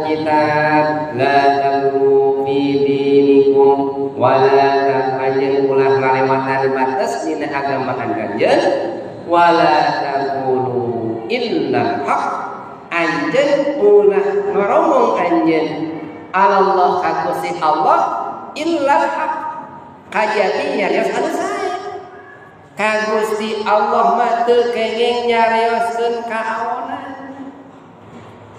Kitab la taghlu fi dinikum wala anjeun ulah ngalewatan batas dina agama anjeun, wala taqulu illa haq, anjeun ulah ngoromong anjeun Allah ka Gusti Allah illa haq, kajabi nyarios anu sae. Ka Gusti Allah mah teu kenging nyarioskeun kaawonan,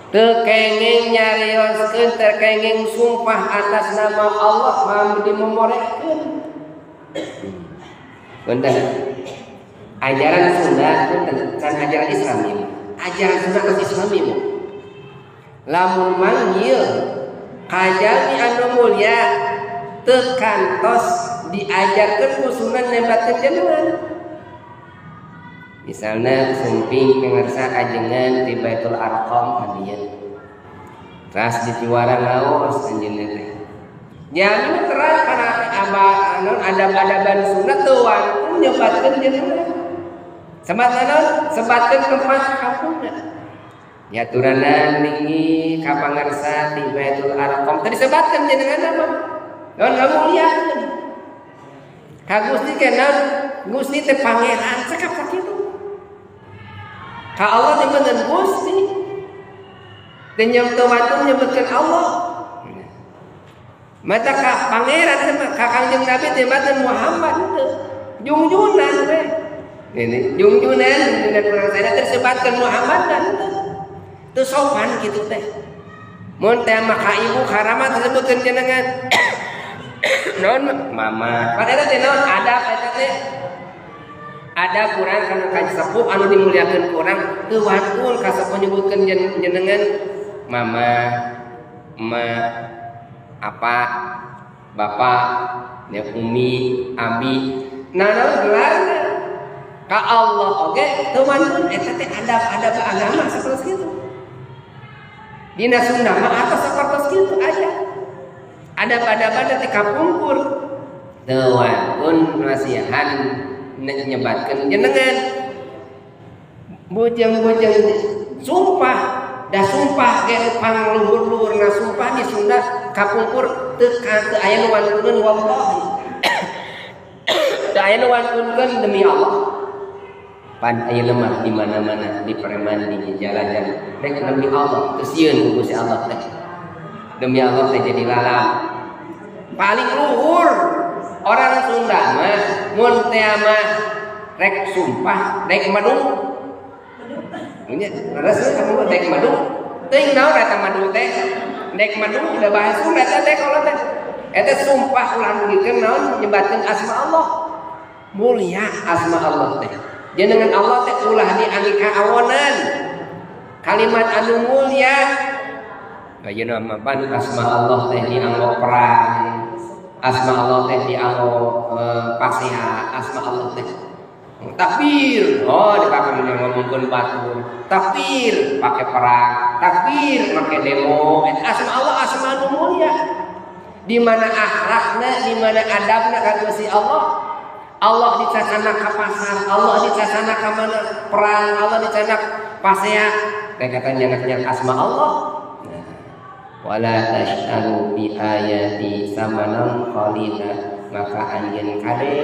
teu kenging nyarioskeun, teu kenging sumpah atas nama Allah mah dimomorekeun. Punten, ajaran Sunda, punten, can ajaran Islam ieu, ajaran Sunda geus Islam ieu. Lamun manggil ka jalmi anu mulia, teu kantos diajarkeun ku sunan nyebatkeun jenengan. Misalnya sumping pangersa ajengan di Baitul Arqam hadiah, teras dipiwarang ngaos anjeunna teh. Jalmi terang kana aba naon adab-adaban sunat, teu wantun nyebatkeun jenengan. Sebat naon, sebatkeun tempat kampungna. Diaturanan linggih ka pangersa di Baitul Arqam, teu disebatkeun jenengan mah. Naon, ngamuliakeun ka Gusti ke naon, Gusti teh pangeran, cekap sakitu. Ka Allah teh bener Gusti. Dan yang teu wantun nyebutkeun Allah. Mata ka pangeran teh, ka Kangjeng Nabi teh matan Muhammad teu. Jungjunan we. Ini jungjunan, jungjunan kurang saya tersebatkan Muhammad dan teu. Teu sopan kitu teh. Mun teh mah ka ibu ka rama disebutkeun jenengan. Naon, mama. Pan eta teh naon, adab eta teh. Ada kurang kana ka sepuh anu dimuliakeun, kurang teu wantun ka sepuh nyebutkeun jenengan mama, ma, apa, bapak, ya umi, abi. Nah, naon gelarna? Ka Allah oge teu wantun, eta teh adab-adab agama seperti itu. Dina Sunda mah atos sapertos kitu aya. Adab-adab teh kapungkur. Teu wantun masihan nyebatkeun jenengan. Bujeng-bujeng sumpah, da sumpah ge pangluhur-luhurna sumpah di Sunda kapungkur teu teu aya nu wantuneun wallahi. Teu aya nu wantunkeun demi Allah. Pan ayeuna mah di mana-mana di preman, di jalan-jalan rek demi Allah, teu sieun ku Gusti Allah teh. Demi Allah teh jadi lalap. Paling luhur orang Sunda mah mun teh mah rek sumpah rek madu. Nya leres kamu dek madu. Teuing naon eta madu teh? Dek madu udah bahasa Sunda eta teh kalau teh. Eta sumpah ulah dugikeun naon, nyebatkeun asma Allah. Mulia asma Allah teh. Jenengan Allah teh ulah diangge kaawonan. Kalimat anu mulia. Ayeuna mah pan asma Allah teh dianggo perang. Asma Allah teh dianggo pasea, asma Allah teh. Takbir, oh dipakai ngomongkeun batur. Takbir pakai perang, takbir pakai demo. Eta asma Allah asma anu mulia. Di mana akhlakna, di mana adabna ka Gusti Allah. Allah dicacana ka pasar, Allah dicacana ka mana perang, Allah dicanak pasea. Teh kata nyanak asma Allah. Nah, wala tashtaru bi ayati samanan qalila, maka anjeun kade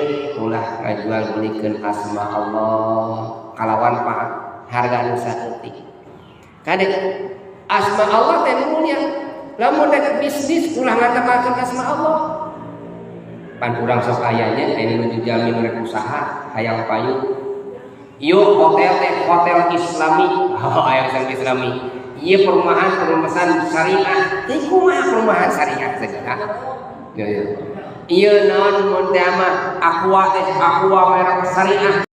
ulah ngajual belikeun asma Allah kalawan harga nu saeutik. Kade asma Allah teh mulia. Lamun rek bisnis ulah ngatamakeun asma Allah. Pan urang sok ayanya aya nuju jalmi rek usaha hayang payu. Yuk hotel teh hotel Islami. Oh, aya hotel Islami. Ieu perumahan perumahan syariah. Teu kumaha perumahan syariah segala. Ya ya. Ieu naon mun teh mah aqua teh aqua merek syariah.